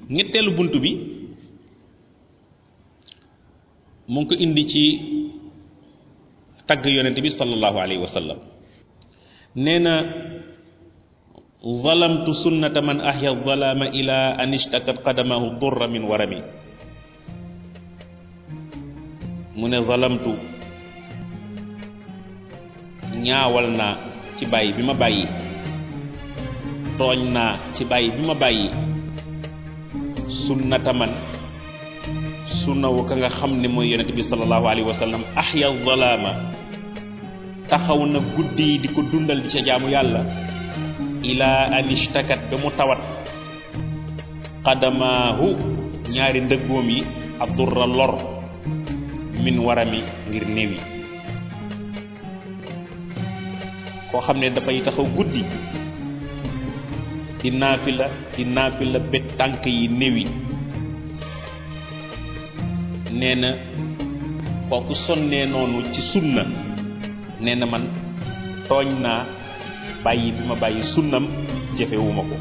ñetteelu buntu bi mu ngi ko indi ci tagg yonent bi sallallahu alayhi wa sallam nee na zalamtu sunnata man ahya zalama ila an ishtakat qadamahu durra min warami mu ne zalamtu ñaawal naa ci bàyyi bi ma bàyyi tooñ naa ci bàyyi bi ma bàyyi sunnata man sunnawu ka nga xam ne mooy yonent bi sallallahu alayhi wa sallam ahya zalama taxaw na guddi yi di ko dundal di ca jaamu yàlla ilaa an ishtakat ba mu tawat qadamaahu ñaari ndëggoom yi addurra lor min warami ngir néewi koo xam ne dafay taxaw guddi di naafila ba tànk yi néewi nee na kooku sonnee noonu ci sunna nee na man tooñ naa bàyyi bi ma bàyyi sunnam jëfewuma ko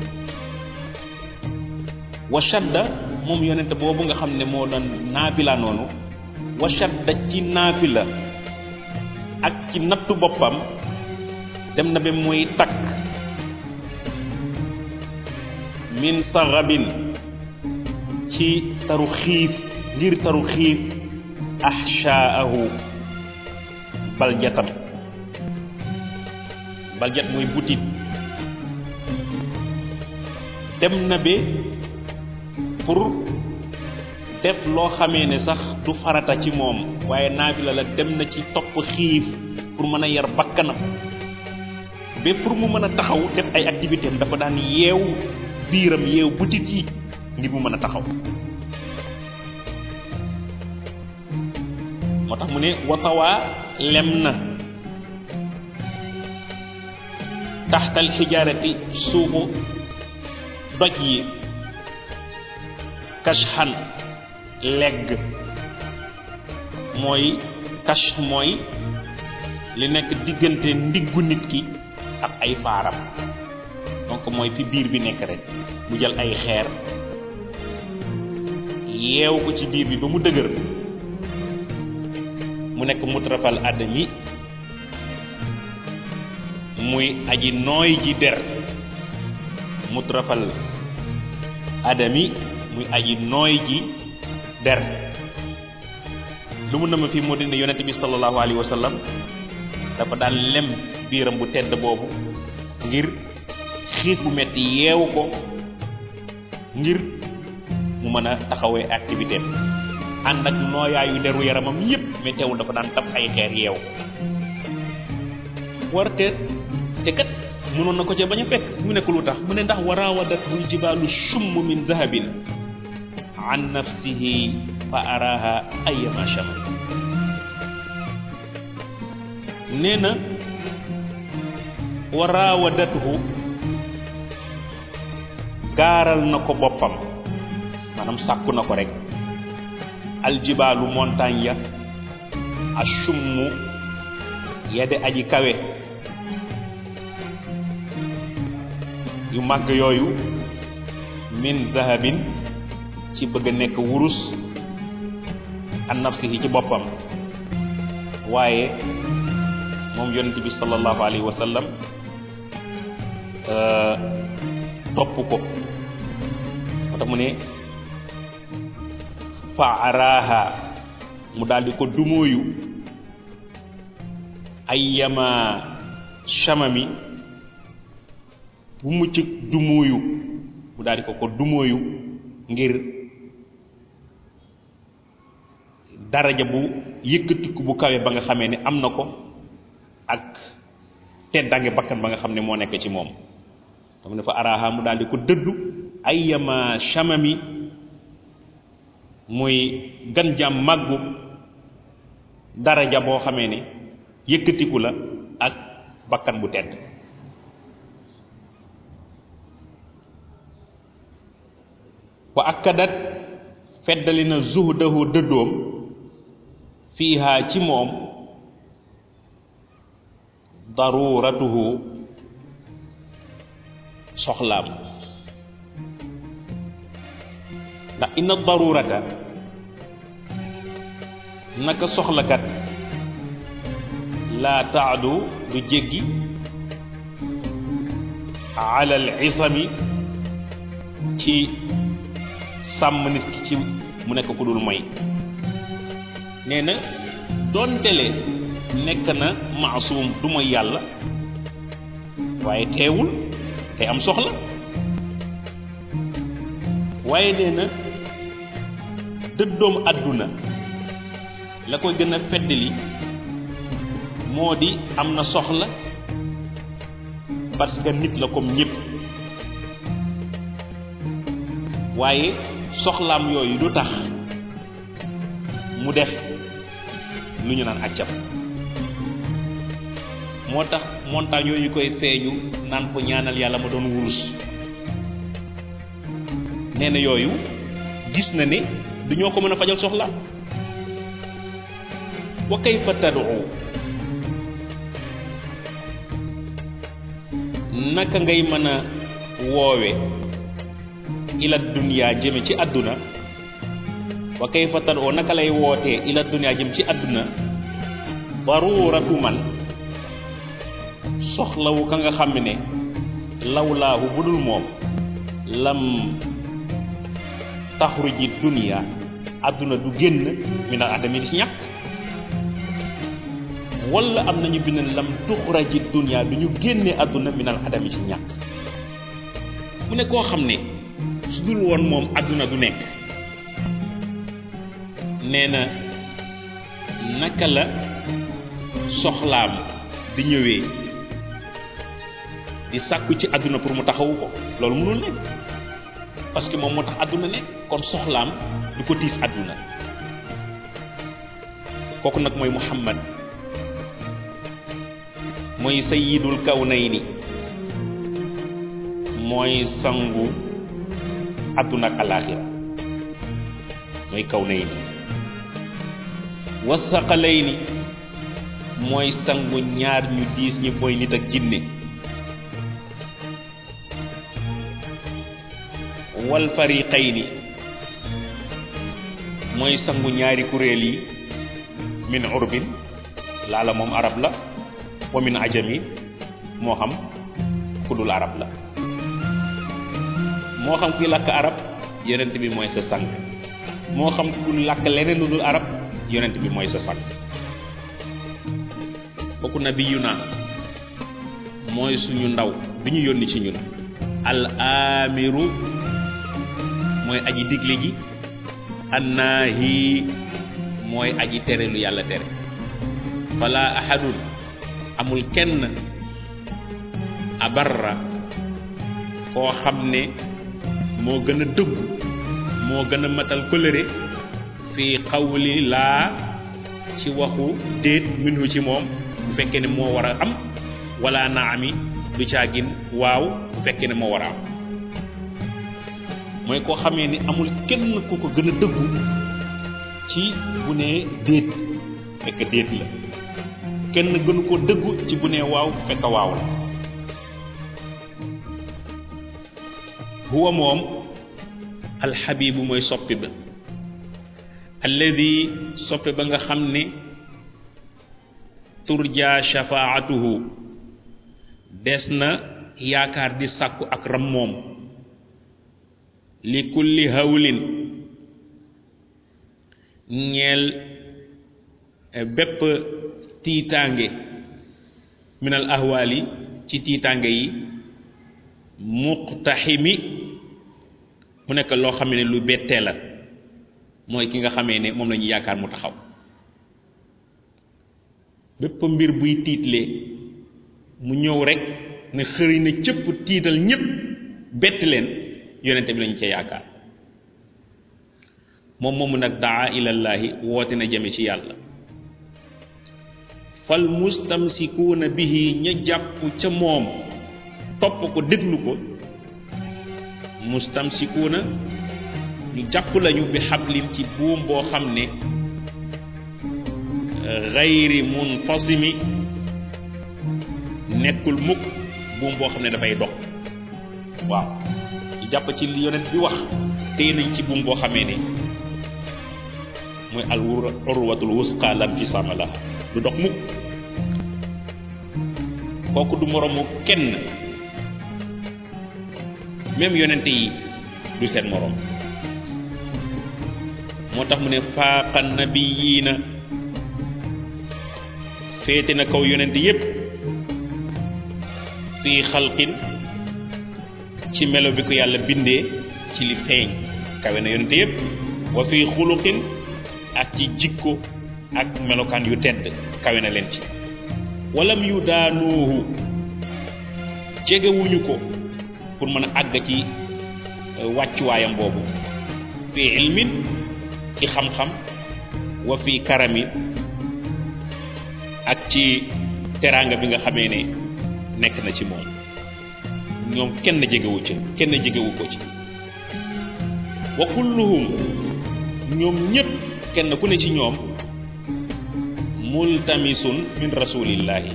wa shadda moom yonent boobu nga xam ne moo doon naafila noonu wa shadda ci naafila ak ci nattu boppam dem na ba mooy takk min saxabin ci taru xiif ngir taru xiif ahshaahu baljatam baljat mooy butit dem na ba pour def loo xamee ne sax du farata ci moom waaye naafila la dem na ci topp xiif pour mën a yar bakkanam ba pour mu mën a taxaw def ay activité am dafa daan yeew biiram yeew butit yi ngir mu mën a taxaw moo tax mu ne watawaa lem na taxtal xijaarati suufu doj yi kashxan legg mooy kash mooy li nekk diggante ndiggu nit ki ak ay faaram donc mooy fi biir bi nekk rek mu jël ay xeer yeew ko ci biir bi ba mu dëgër mu nekk mutrafal adami muy aji nooy ji der mutrafal adami muy aji nooy ji der lu mu nama fi moo dina yonent bi sallallahu alayhi wa sallam dafa daan lem biiram bu tedd boobu ngir xiif bu metti yeewu ko ngir mu mën a taxawee activité ànd ak nooyaayu deru yaramam yépp mais teewul dafa daan taf ay xeer yeew war te kat mënoon na ko ca bañ a fekk mu nekk lu tax mu ne ndax waraawadathu jibaalu shumm min zahabin an nafsihi fa araha ayyama shamal nee na waraawadathu gaaral na ko boppam maanaam sàkku na ko rek aljibaalu montagne ya ashummu yade aji kawe yu màgg yooyu min zahabin ci bëgg a nekk wurus an nafsihi ci boppam waaye moom yonent bi sallallahu alayhi wa sallam topp ko moo tax mu ne fa araha mu daldi ko dumóoyu ayyama shamami bu mucc dumóoyu mu daldi ko dumóoyu ngir daraja bu yëkkatiku bu kawe ba nga xamee ne am na ko ak teddange bakkan ba nga xam ne moo nekk ci moom tam ne fa araha mu daldi ko dëddu ayyama shamami muy gan jam màggu daraja boo xamee ne yëkkatiku la ak bakkan bu tedd wa akkadat feddali na zuhdahu dëddoom fiiha ci moom daruratuhu ndax inna darurata naka soxlakat laa taadu du jéggi ala al isami ci sàmm nit ki ci mu nekk ku dul moy nee na doontele nekk na maasum du mooy yàlla waaye teewul day am soxla waaye nee na dëddoom àdduna la koy gën a feddali moo di am na soxla parce que nit la comme ñépp waaye soxlaam yooyu du tax mu def lu ñu naan accam moo tax montagne yooyu koy feeñu naan ko ñaanal yàlla ma doon wurus nee na yooyu gis na ne du ñoo ko mën a fajal soxla wa kayfa tad'u naka ngay mën a woowe ila dunya jëme ci àdduna wa kayfa tad'u naka lay wootee ila dunya jëm ci àdduna daruratu man soxlawu ka nga xam ne lawlaahu budul moom lam taxruji dunya àdduna du génn min al adami ci ñàkk wala am nañu bind lam tuxraji dunya du ñu génne àdduna min al adami ci ñàkk mu ne koo xam ne su dul woon moom àdduna du nekk nee na naka la soxlaam di ñëwee di sàkku ci àdduna pour mu taxawu ko loolu mënul nekk parce que moom moo tax àdduna nekk kon soxlaam du ko tiis àdduna kooku nag mooy Muhammad mooy sayyidul kawnayni mooy sangu àdduna ak alaaxira mooy kawnayni wasaqalayni mooy sangu ñaar ñu diis ñi mooy nit ak jinne wal fariqayni mooy sangu ñaari kuréel yi min urbin laala moom arab la wa min ajami moo xam ku dul arab la moo xam kuy làkk arab yonent bi mooy sa sang moo xam ku làkk leneen lu dul arab yonent bi mooy sa sang bokku nabiyuna mooy suñu ndaw bi ñu yónni ci ñun al amiru mooy aji digle ji annaahi mooy aji tere lu yàlla tere fala ahadun amul kenn abarra koo xam ne moo gën a dëggu moo gën a matal kóllëre fii xawli laa ci waxu déet minhu ci moom bu fekkee ne moo war a am wala naami du caagin waaw bu fekkee ne moo war a am mooy koo xamee ni amul kenn ku ko gën a dëggu ci bu nee déet fekk déet la kenn gënu ko dëggu ci bu nee waaw fekk waaw la huwa moom alxabibu mooy soppi ba alladi soppe ba nga xam ne turja shafaatuhu des na yaakaar di sàkku ak ram moom li kulli hawlin ñeel bépp tiitaange minal ahwaali ci tiitaange yi muqtaximi mu nekk loo xam ne lu bettee la mooy ki nga xamee ne moom la ñu yaakaar mu taxaw bépp mbir buy tiitle mu ñëw rek ne xëri na cëpp tiital ñépp bett leen yonente bi lañu ca yaakaar moom moomu nag daa ilallaahi woote na jëme ci yàlla fal mustamsikuuna bihi ña jàpp ca moom topp ko déglu ko mustamsikuuna ñu jàpp lañu bi xablin ci buum boo xam ne xayri munfasimi nekkul mukk buum boo xam ne dafay dog waaw ñu jàpp ci li yonent bi wax téye nañ ci buum boo xamee ne mooy al urwatul wusqa lam fisaama laha du dox mukk kooku du moroomu kenn même yonente yi du seen moroom moo tax mu ne faaqa nabiyiina féete na kaw yonente yépp fii xalqin ci melo bi ko yàlla bindee ci li feeñ kawe na yonente yépp wa fii xuluqin ak ci jikko ak melokaan yu tedd kawe na leen ci walam yu daanuuhu jegewuñu ko pour mën a àgg ci wàccuwaayam boobu fii ilmin ci xam-xam wa fii karamin ak ci teraanga bi nga xamee ne nekk na ci moom ñoom kenn jegewu ca kenn jegewu ko ci wa kulluhum ñoom ñépp kenn ku ne ci ñoom multamisun min rasulillahi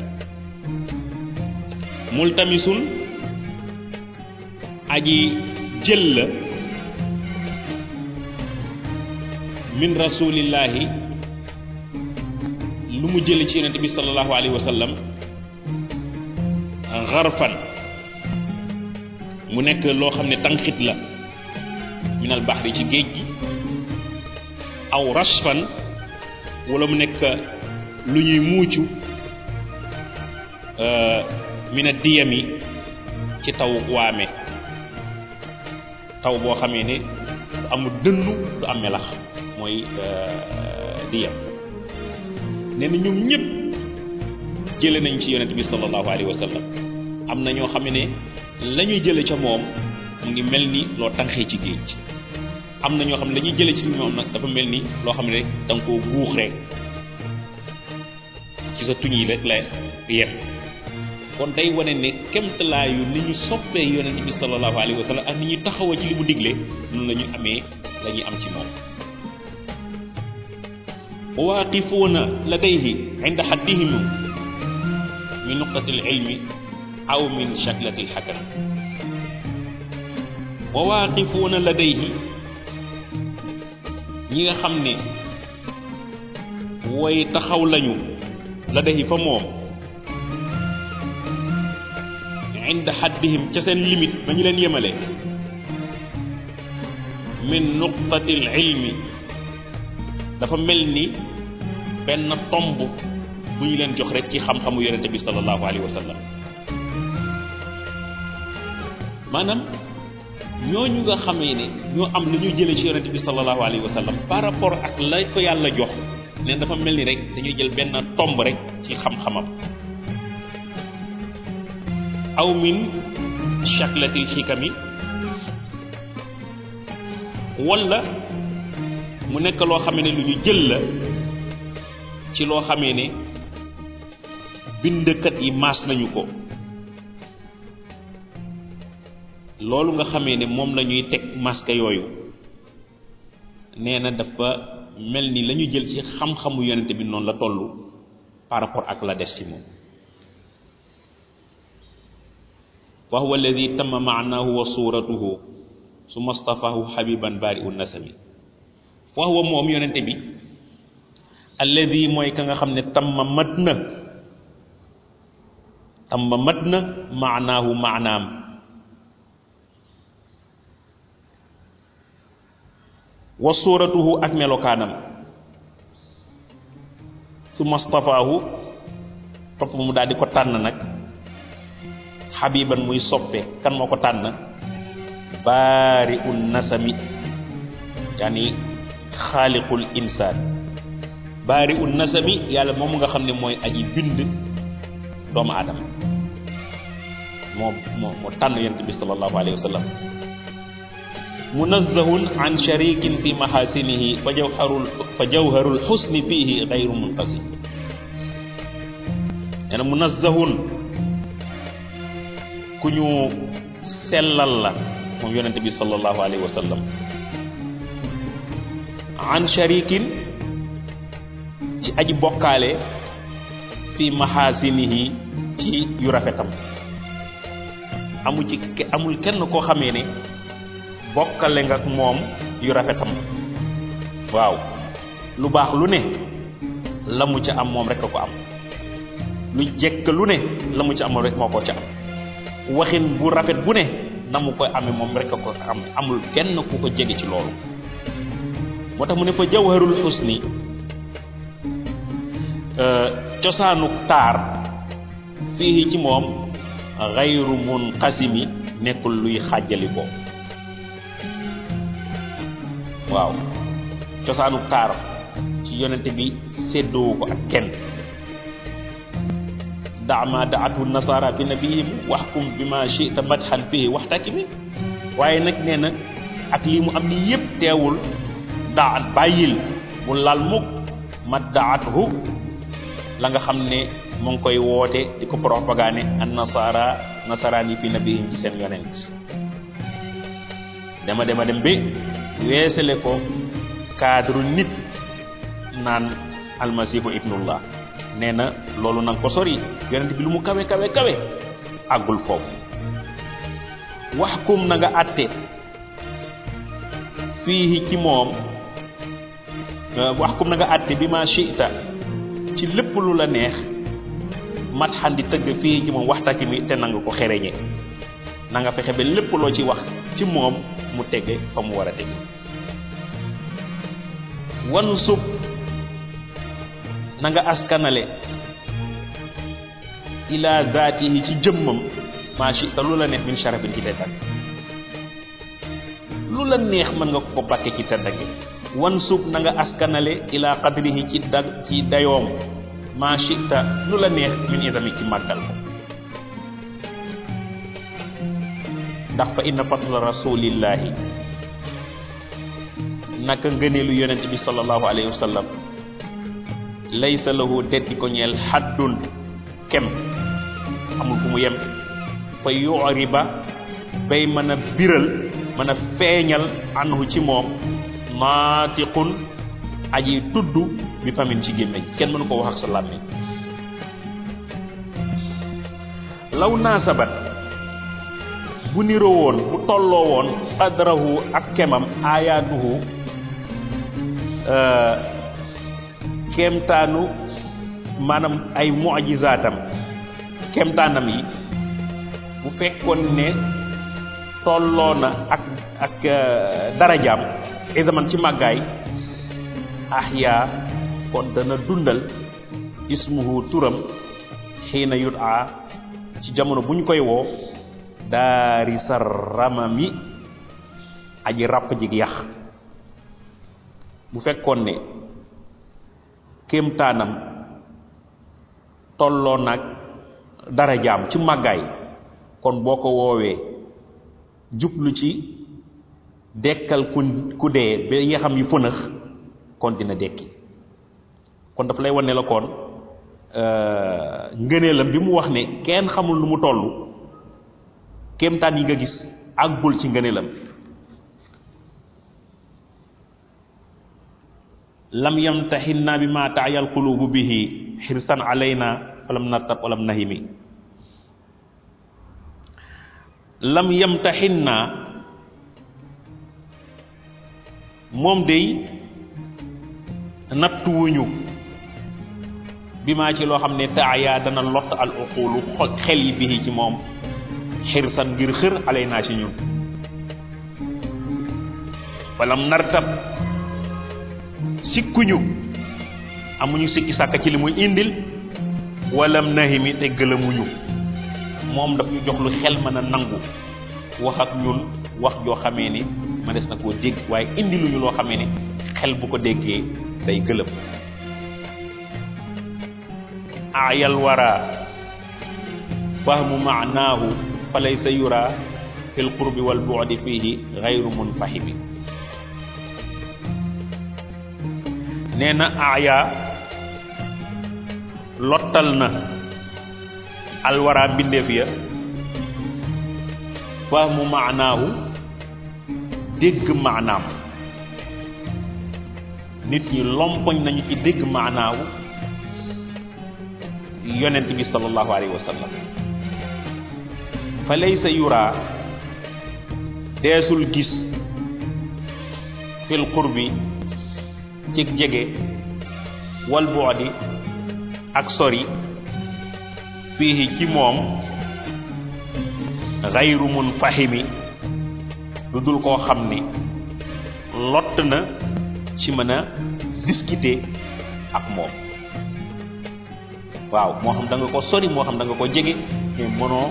multamisun aji jël la min rasulillahi lu mu jële ci yonente bi sallallahu alayhi wa sallam xarfan mu nekk loo xam ne tanxit la min al baxri ci géej gi aw rashfan wala mu nekk lu ñuy muucu min a diyami ci taw waame taw boo xamee ne du amul dënnu du am melax mooy diyam nee na ñoom ñëpp jële nañ ci yonent bi sallallahu alayhi wa sallam am na ñoo xam ne la ñuy jële ca moom mu ngi mel ni loo tànqee ci géej am na ñoo xam ne la ñuy jële ci moom nag dafa mel ni loo xam ne rek da nga koo guux rek ci sa tuñ yi rek la yem kon day wane ne kemtalaayu ni ñu soppee yonent bi sallallahu alayhi wa sallam ak ni ñuy taxawa ci li mu digle noonu la ñu amee la ñuy am ci moom waaqifuuna ladayhi inda haddihim min nuqtati al-ilmi aw min shaklati al-hakam wa waaqifuuna ladayhi ñi nga xam ne way taxaw lañu ladayhi fa moom inda haddihim ca seen limite ba ñu leen yemale min nuqtati al-ilmi dafa mel ni benn tomb bu ñu leen jox rek ci xam-xamu yonente bi sallallahu alayhi wa sallam maanaam ñooñu nga xamee ne ñoo am lu ñu jëlee ci yonente bi sallallahu alayhi wa sallam par rapport ak la ko yàlla jox leen dafa mel ni rek dañuy jël benn tomb rek ci xam-xamam aw min shaklatil xikami wala mu nekk loo xamee ne lu ñu jël la ci loo xamee ne bindkat yi maas nañu ko loolu nga xamee ne moom la ñuy teg masque yooyu nee na dafa mel ni la ñu jël ci xam-xamu yonente bi noonu la toll par rapport ak la des ci moom fa huwa alladi tamma maanahu wa suratuhu summa stafahu habiban bari un nasami fa huwa moom yonente bi alladi mooy ka nga xam ne tamma mat na maanaahu maanaam wa suratuhu ak melokaanam su mastafaahu topp mu daal di ko tànn nag xabiban muy soppe kan moo ko tànn baari un nasami yaani xaaliqul insaan baari un nasami yàlla moom nga xam ne mooy aji bind doomu aadama moo tànn yonent bi sallallahu alayhi wa sallam munazzahun an sharikin fi mahasinihi fa jawharul xusni fihi gayru munqasim nee na munazzahun ku ñu sellal la moom yonent bi sallallahu alayhi wa sallam an sharikin ci aji bokkaale fi mahasinihi ci yu rafetam amul kenn koo xamee ne bokkale nga ak moom yu rafetam waaw lu baax lu ne la mu ca am moom rek a ko am lu jekk lu ne la mu ca am rek moo ko ca am waxin bu rafet bu ne na mu koy amee moom rek a ko am amul kenn ku ko jege ci loolu moo tax mu ne fa jawharul xusni cosaanu taar fii ci moom xayru munqasimi nekkul luy xàjjali ko waaw cosaanu taar ci yonente bi séddoo ko ak kenn daama daatu nasara fi nabiyim waxkum bi ma chita madhan fii waxtakimi waaye nag nee na ak lii mu am ni yépp teewul daat bàyyil bu lal mukk maddaathu la nga xam ne mu ngi koy woote di ko propagande an nasaraan yi fi nabiyim ci seen yonent dema dem bi weesale ko cadre nit naan almasihu ibnullah nee na loolu nanga ko sori yonent bi lu mu kawe àggul foofu waxkum na nga àtte fii ci moom waxkum na nga àtte bi ma chita ci lépp lu la neex mat xandi tëgg fii ci moom waxtaki mi te nanga ko xereñe na nga fexe ba lépp loo ci wax ci moom mu tege fa mu war a tege wan sub na nga askanale ila zaatihi ci jëmmam maa chita lu la neex min sharafin ci teddag lu la neex mën nga ko bàkke ci teddagi wan sub na nga askanale ila qadrihi ci dayoom maa chita lu la neex min isami ci màggal ko ndax fa inna fadla rasulillahi naka ngëneelu yonent bi sallallahu alayhi wa sallam laysa lahu detti ko ñeel xaddun kem amul fu mu yem fa yuriba bay mën a biral mën a feeñal anhu ci moom naatiqun aji tudd bi famin ci gémmiñ kenn mënu ko wax ak sa làmmiñ law naasabat bu niroo woon bu tolloo woon qadrahu ak kemam ayaatuhu kéemtaanu maanaam ay mu'jizaatam kéemtaanam yi bu fekkoon ne tolloo na ak darajaam idaman ci màggaay ahya kon dana dundal ismuhu turam xiina yud'a ci jamono bu ñu koy woo daari sarramami aji ràpp jig yax bu fekkoon ne kéemtaanam tolloo nag darajaam ci màggaay kon boo ko woowee jublu ci dekkal ku dee ba yi nga xam yu fënax kon dina dekki kon daf lay wane la kon ngëneelam bi mu wax ne kenn xamul lu mu toll kéemtaan yi nga gis àggul ci ngëneelam lam yamtahinna bi ma taayal qulubu bihi xirsan alayna falam nartab walam nahimi lam yamtahinna moom day nattuwuñu bi maa ci loo xam ne taaya dana lott al uqulu xel yi bihi ci moom xirsan ngir xër alayna ci ñun falam nartab sikkuñu amuñu sikki sàkk ci li muy indil walam nahimi te gëlëmuñu moom daf ñu jox lu xel mën a nangu wax ak ñun wax joo xamee ni ma des na koo dégg waaye indiluñu loo xamee ni xel bu ko déggee day gëlëm ayal wara fahmu maanaahu fa laysa yura fil qurbi wal bu'di fihi ghayru munfahimi nee na aya lottal na alwara mbindeef ya fahmu maanaahu dégg maanaam nit ñi lompoñ nañu ci dégg maanaahu yonent bi sallallahu alayhi wa sallam fa laysa yura deesul gis fil qurbi ci jege wal bu'di ak sori fihi ci moom ghayru munfahimi lu dul koo xam ni lott na ci mën a discuter ak moom waaw moo xam da nga ko sori moo xam da nga ko jege mais mënoo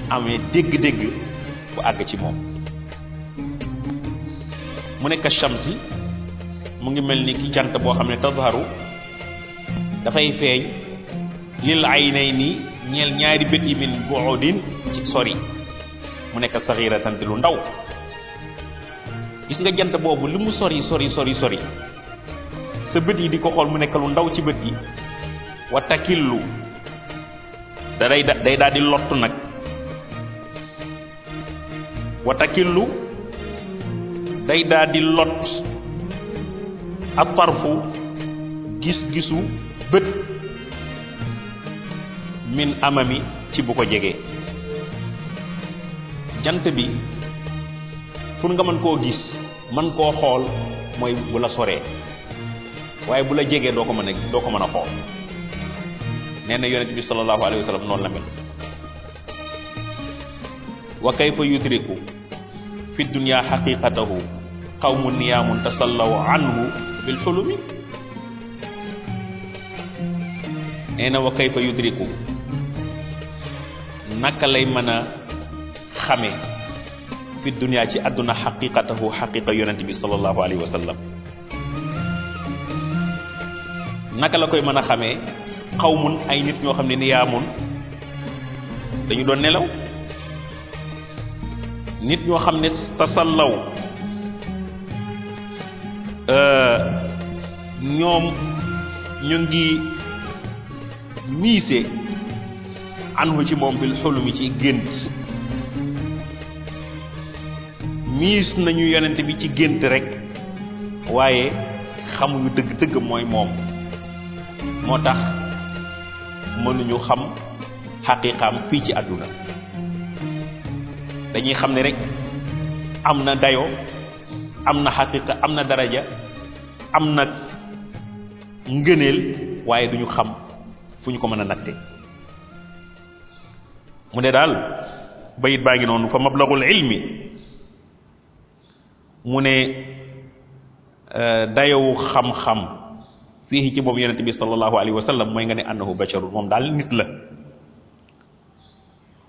amee dégg-dégg bu àgg ci moom mu nekk shamsi mu ngi mel ni ki jant boo xam ne tadharu dafay feeñ lil aynayni ñeel ñaari bët yi min bu'udin ci sori mu nekk saghiratan lu ndaw gis nga jant boobu li mu sori sa bët yi di ko xool mu nekk lu ndaw ci bët yi wa takillu day daal di lottu nag wa takillu day daal di lot ab tarfu gis-gisu bët min amami ci bu ko jegee jant bi pour nga mën koo gis mën koo xool mooy bu la soree waaye bu la jegee doo ko mën a xool nee na yonent bi sallallahu alayhi wa sallam noonu la mel wa kayfa yudriku fi dunya haqiqatahu qawmun niyaamun tasallaw anhu bil hulumi nee na wa kayfa yudriku naka lay mën a xame fi dunya ci àdduna haqiqatahu haqiqa yonent bi sallallahu alayhi wa sallam naka la koy mën a xamee xawmun ay nit ñoo xam ne niyaamun dañu doon nelaw nit ñoo xam ne tasallaw ñoom ñu ngi miise anhu ci moom bil xulumi ci gént miis nañu yonent bi ci gént rek waaye xamuñu dëgg-dëgg mooy moom moo tax mënuñu xam xaqiiqaam fii ci àdduna dañuy xam ne rek am na dayo am na xaqiiqa am na daraja am na ngëneel waaye duñu xam fu ñu ko mën a natte mu ne daal bayit baa ngi noonu fa mablaghul ilmi mu ne dayowu xam-xam fii ci moom yonent bi sallallahu alayhi wa sallam mooy nga ne annahu basharun moom daal nit la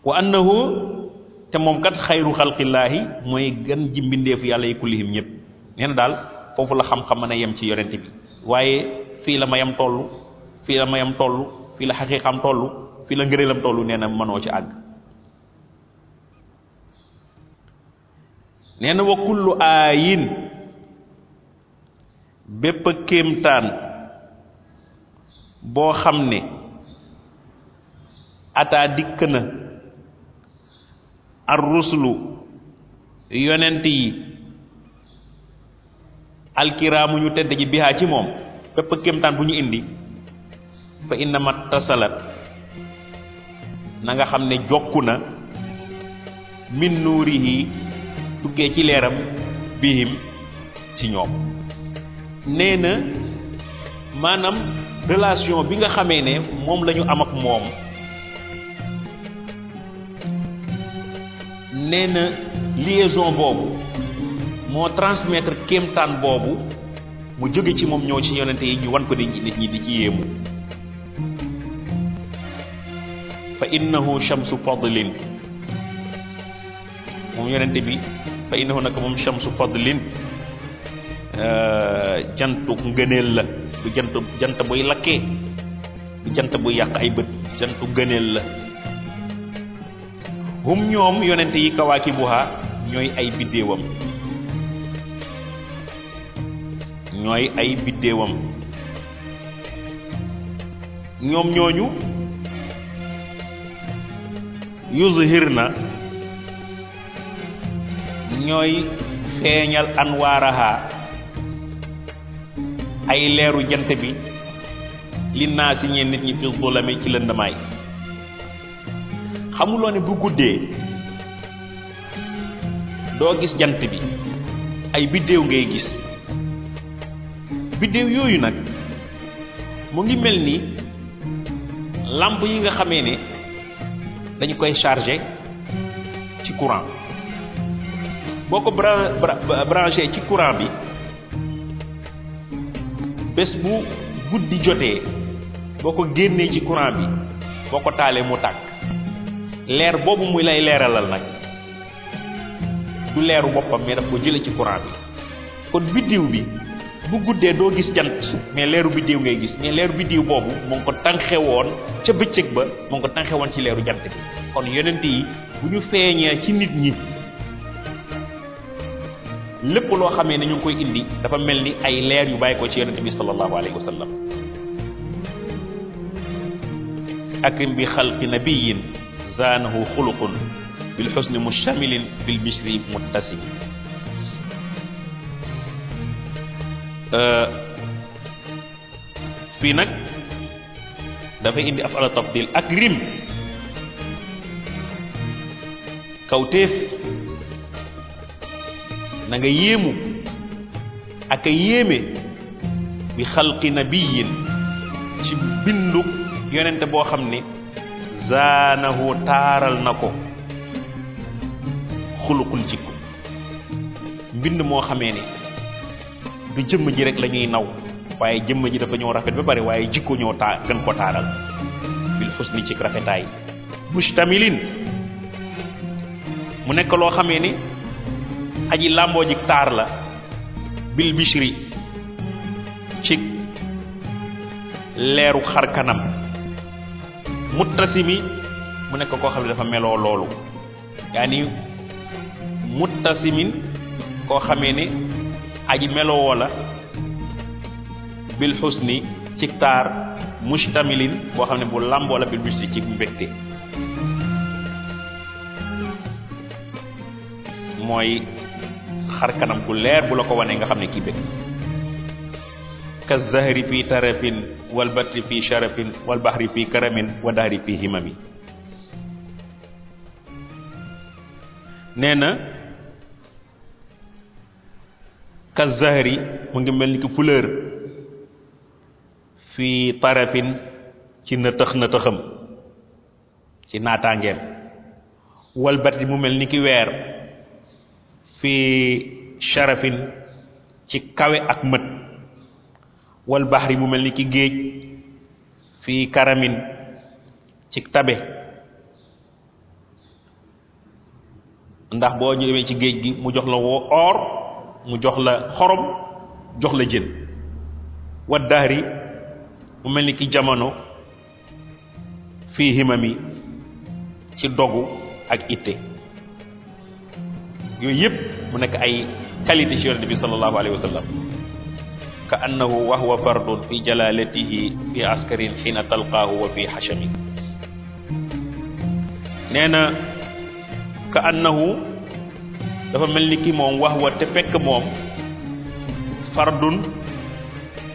wa annahu te moom kat xayru xalqillaahi mooy gën ji mbindeefu yàlla yi kullihim ñëpp nee na daal foofu la xam-xam mën a yem ci yonent bi waaye fii la mayam toll fii la mayam toll fii la xaqiiqam toll fii la ngëneelam toll nee na mënoo ci àgg nee na wa kullu aayin bépp kéemtaan boo xam ne ataa dikk na ar rusulu yonent yi alkiraamu ñu tedd ji bihaa ci moom bépp kéemtaan bu ñu indi fa innama tasalat na nga xam ne jokku na min nuurihi tukkee ci leeram bihim ci ñoom nee na maanaam relation bi nga xamee ne moom la ñu am ak moom nee na liaison boobu moo transmettre kéemtaan boobu mu jóge ci moom ñëw ci yonente yi ñu wan ko di nit ñi di ci yéemu fa innahu shamsu fadlin moom yonente bi fa innahu nag moom shamsu fadlin jantu ngëneel la du jant buy lakkee du jant buy yàq ay bët jantu ngëneel la hum ñoom yonente yi kawaakibuha ñooy ay biddéewam ñooy ay biddéewam ñoom ñooñu yuzhirna ñooy feeñal anwaaraha ay leeru jant bi li naa si ñeen nit ñi fi zulami ci lëndamaay xamuloo ne bu guddee doo gis jant bi ay biddéew ngay gis biddéew yooyu nag mu ngi mel ni lampe yi nga xamee ne dañu koy chargé ci courant boo ko branché ci courant bi bés bu guddi jotee boo ko génnee ci courant bi boo ko taalee mu tàkk leer boobu muy lay leeralal nag du leeru boppam mais daf ko jële ci courant bi kon biddiw bi bu guddee doo gis jant mais leeru biddiw ngay gis mais leeru biddiw boobu mu ngi ko tànqe woon ca bëccëg ba mu ngi ko tànqe woon ci leeru jant bi kon yonent yi bu ñu feeñee ci nit ñi lépp loo xamee ne ñu ngi koy indi dafa mel ni ay leer yu bàyyi ko ci yonent bi sallallahu alayhi wa sallam akrim bi xalqi nabiyin zaanahu xuluqun bil xusni mushamilin bil bishri muttasim fii nag dafay indi afala tafdil akrim kawteef na nga yéemu ak a yéeme bi xalqi nabiyin ci bindu yonente boo xam ne zaanahu taaral na ko xuluqul jikko mbind moo xamee ne du jëmm ji rek la ñuy naw waaye jëmm ji dafa ñëw rafet ba bari waaye jikko ñëw gën ko taaral bil xusni ci rafetaay mustamilin mu nekk loo xamee ni aji làmboo ji taar la bil bishri ci leeru xar kanam muttasimi mu nekk koo xam ne dafa meloo loolu yaani muttasimin koo xamee ne aji meloo wala bil xusni ci taar mustamilin boo xam ne bu làmboo la bil bishri ci mbégte mooy xar kanam gu leer bu la ko wanee nga xam ne kii bëgg ka zahri fi tarafin wal batri fi sharafin wal bahri fi karamin wa dahri fi himami nee na ka zahri mu ngi mel ni ki fleur fi tarafin ci nëtëxam ci naataangeem wal batri mu mel ni ki weer fi sharafin ci kawe ak mët wal bahri mu mel ni ki géej fi karamin ci tabe ndax boo ñëwee ci géej gi mu jox la woo or mu jox la xorom jox la jën wa dahri mu mel ni ki jamono fii himami ci dogu ak itte yooyu yëpp mu nekk ay qualité ci yonent bi sallallahu alayhi wa sallam ka annahu wa huwa fardun fi jalalatihi fi askarin xiina talqaahu wa fi xachami nee na ka annahu dafa mel ni ki moom wax wa te fekk moom fardun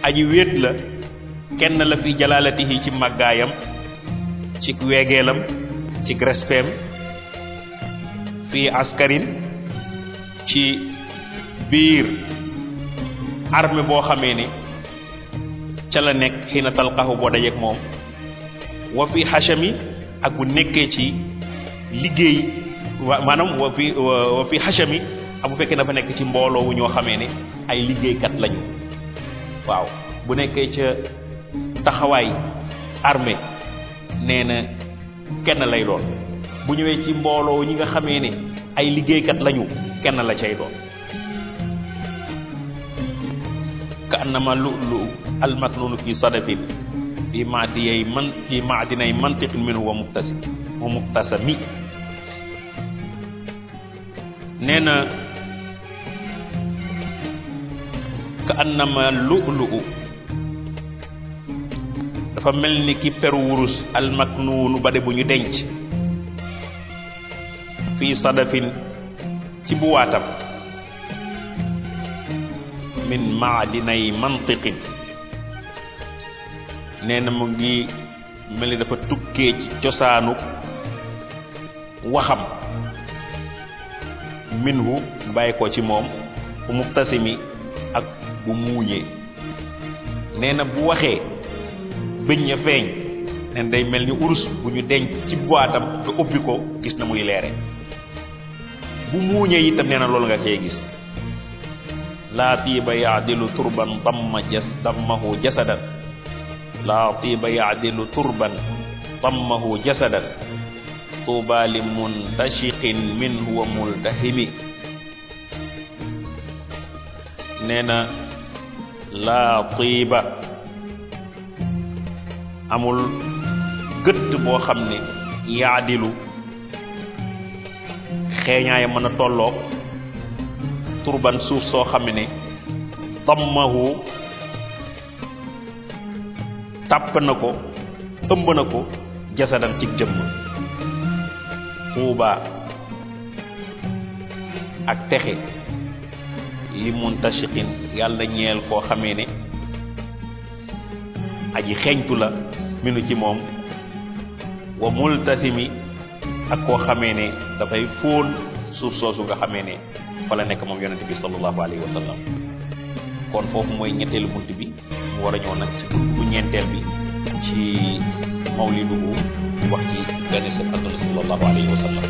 aji wéet la kenn la fi jalalatihi ci màggaayam ci weegeelam ci respectam fi askarin ci biir armée boo xamee ne ca la nekk xiina talqahu boo dajeek moom wa fi xachami ak bu nekkee ci liggéey maanaam wa fi xachami ak bu fekkee dafa nekk ci mbooloo wu ñoo xamee ne ay liggéeykat lañu waaw bu nekkee ca taxawaay armée nee na kenn lay doon bu ñëwee ci mbooloo ñi nga xamee ne ay liggéeykat lañu kenn la cay doon ka annama lu'lu almaknunu fi sadafin fi maadinay mantiqin minhu wa muktasami nee na ka annama lu'lu dafa mel ni ki peru wurus almaknunu ba de bu ñu denc fi sadafin ci buwaatam min maadinay mantiqin nee na mu ngi mel ni dafa tukkee ci cosaanu waxam minhu bàyyi ko ci moom bu muktasimi ak bu muuñee nee na bu waxee bëñ ya feeñ neen day mel ni urus bu ñu denc ci boitam nga ubbi ko gis na muy leere bu muuñee itam nee na loolu nga koy gis laa tiiba yaadilu turban dammahu jasadan laa tiiba yaadilu turban dammahu jasadan tuuba li muntashiqin minhu wa multahimi nee na laa tiiba amul gëtt boo xam ne yaadilu xeeñaay mën a tolloo turban suuf soo xam ne dammahu tàpp na ko ëmb na ko jasadan ci jëmm tuuba ak texe li muntashiqin yàlla ñeel koo xamee ne aji xeeñtu la minu ci moom wa multasimi ak koo xamee ne dafay fóon suuf soosu nga xamee ne fa la nekk moom yonente bi sallallahu alayhi wa sallam kon foofu mooy ñetteelu bunt bi mu war a ñëw nag ci bunt bu ñeenteel bi ci mawliduhu wax ci gane sa àdduna sallallahu alayhi wa sallam